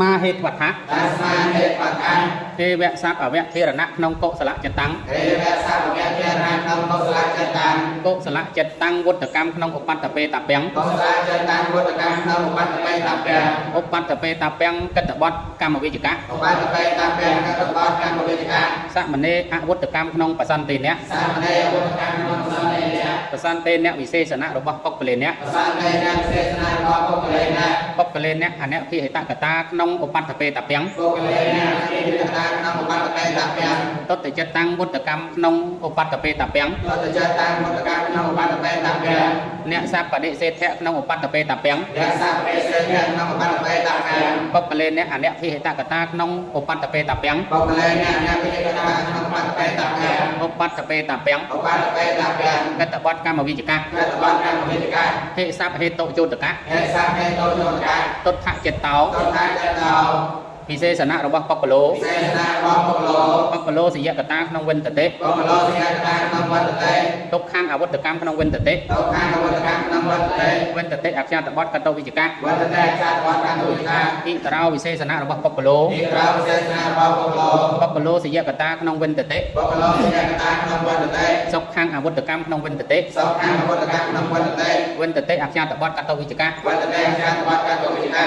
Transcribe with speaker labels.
Speaker 1: មាហេតុវដ្ឋៈ
Speaker 2: តាស្មាហេបតា
Speaker 1: ទេវៈសัพអវៈធិរណៈក្នុងកុសលចិត្តតាំង
Speaker 2: ទេវៈសវៈធារណៈក្នុងកុសលចិត្តតាំង
Speaker 1: កុសលចិត្តតាំងវុទ្ធកម្មក្នុងឧបត្តបេតពាំង
Speaker 2: កុសលចិត្តតាំងវត្តកម្មក្នុងឧបត្តបេតពាំង
Speaker 1: ឧបត្តបេតពាំងកតបតកម្មវិជ្ជកៈ
Speaker 2: ឧបត្តបេតពាំងកតបតកម្មវិជ្ជកៈ
Speaker 1: សមនេអវុទ្ធកម្មក្នុងបសន្តិអ្នក
Speaker 2: សាមណេវត្តកម្មក្នុងសន្តិអ្នក
Speaker 1: បសន្តិអ្នកវិសេសណៈរបស់បុគ្គលេអ្នក
Speaker 2: សន្តិអ្នកសេសនារបស់បុគ្គលអ្នក
Speaker 1: បុគ្គលេអ្នកអនភិហេតកតាក្នុងឧបត្តបេតពាំង
Speaker 2: បុគ្គលអ្នកអភិរិយតាក្នុងឧបត្តបេតពាំង
Speaker 1: តតចិត្តតាំងវុទ្ធកម្មក្នុងឧបត្តបេតពាំង
Speaker 2: តតចិត្តតាំងវត្តកម្មក្នុងឧបត្តបេតពាំង
Speaker 1: អ្នកសัพបដិសេធៈក្នុងឧបត្តបេតពាំង
Speaker 2: អ្នកសัพបេសេធៈក្នុងឧបត្តបេតពាំង
Speaker 1: បុគ្គលេអ្នកអនភិហេតកតាក្នុងឧបត្តបេតពាំង
Speaker 2: បុគ្គលអ្នកអភិរិយតាក្នុងឧបត្តបេតពាំង
Speaker 1: ឧបត្តបេតពាំង
Speaker 2: ឧបត្តបេតពាំង
Speaker 1: កតបតកម្មវិជ្ជកៈ
Speaker 2: កតបតកម្មវិជ្ជកៈ
Speaker 1: ហេសัพហេតុជោតកៈ
Speaker 2: ហេសៈហេតុយោតកៈ
Speaker 1: ទុដ្ឋចិត្តតោ
Speaker 2: តថាចិត្តតោ
Speaker 1: វិសេសណៈរបស់បុគ្គលោ
Speaker 2: វិសេសនារបស់បុគ្គល
Speaker 1: បុគ្គលោសយកតាក្នុងវិនតតិ
Speaker 2: បុគ្គលសញ្ញាតាក្នុងវត្តទេ
Speaker 1: ទុក្ខំអវត្តកម្មក្នុងវិនតតិ
Speaker 2: ទុក្ខំវត្តកម្មក្នុងវត្តទេ
Speaker 1: វិនតតិអខ្យាតបតកតវិជ្ជកៈ
Speaker 2: វត្តទេអចាតវត្តកម្មវិជ្ជកៈ
Speaker 1: អិតរោវិសេសណៈរបស់បុគ្គលោ
Speaker 2: អិក្រៅវិសេសនារបស់បុគ្គល
Speaker 1: បុគ្គលោសយកតាក្នុងវិនតតិ
Speaker 2: បុគ្គលសញ្ញាតាក្នុងវត្តទេ
Speaker 1: សុខំអវត្តកម្មក្នុងវិនតតិ
Speaker 2: សុខំវត្តកម្មក្នុងវត្តទេ
Speaker 1: វិនតតិអខ្យាតបតកតវិជ្ជកៈ
Speaker 2: វត្តទេអចាតវត្តកម្មវិជ្ជកៈ